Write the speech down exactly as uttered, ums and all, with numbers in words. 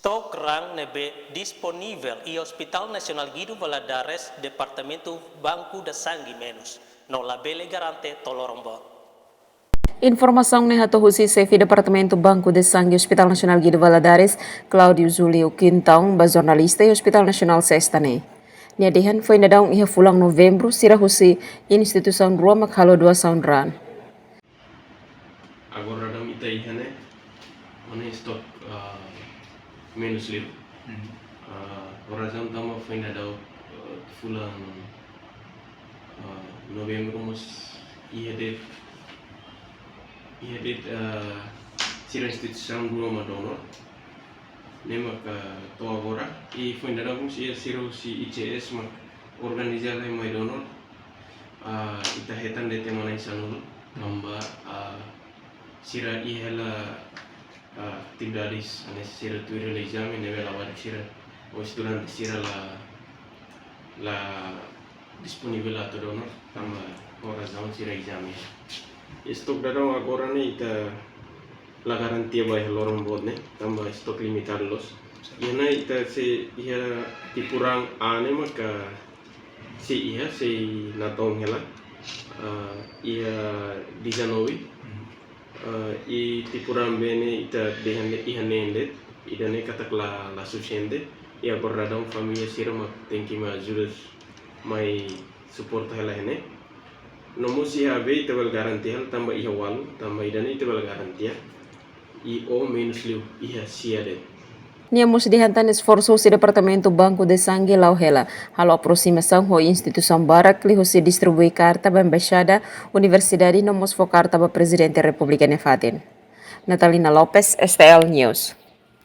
Took raan ne'ebé disponivel iha Hospital Nasionál Guido Valadares, Departamentu Banco da Sangue menus, no labele garante to'o loron boot. Informasaun ne'e hato'o husi Xefe Departamentu Banco da Sangue Hospital Nasionál Guido Valadares, Claudio Julio Quintão, ba jornalista iha Hospital Nasionál Sesta ne'e. Nia dehan foin dadaun iha fulan Novembru sira husi instituisaun rua mak halo doasaun raan. Agora daudaun ita iha ne'e, nia stok, ah, menus liu. Hmm. Ah, por razão tanba foin dadaun, ah, fulan, ah, Novembru mós iha de'it, iha de'it, ah, sira instituisaun rua mak donor. Ne'e maka to'o agora, i foin dadaun mós iha sira husi I C S mak organiza lai mai donor. Ah, ita hetan de'it ema na'in sanulu, tanba, ah, sira iha hela, ah, atividades, hanesan sira tuir hela ezame, ne'ebé labarik sira, ou estudante sira la, la disponivel atu donor, tanba por razão sira ezame. Stok dadaun agora ne'e ita la garantia ba iha loron boot ne'e, tanba stok limitadu loos. Iha ne'e ita sei iha tipu raan A ne'e maka sei iha, sei natoon hela, ah, iha dezanove. Ah, i tipu raan B ne'e ita dehan de'it iha neen de'it, ida-ne'e katak la, la sufisiente. I agora daudaun família sira mak tenke mai ajuda, mai suporta hela iha ne'e. No mós iha A B ita bele garantia hela tanba iha ualu, tanba ida-ne'e ita bele garantia. I O menus liu iha sia de'it. Nia mós dehan tan esforsu husi Departamentu Banco da Sangue la'o hela, halo aprosimasaun ho instituisaun barak liuhusi distribui karta ba embaixada, universidade no mós fó karta ba Prezidente Repúblika nia fatin. Natalina Lopes, S T L News.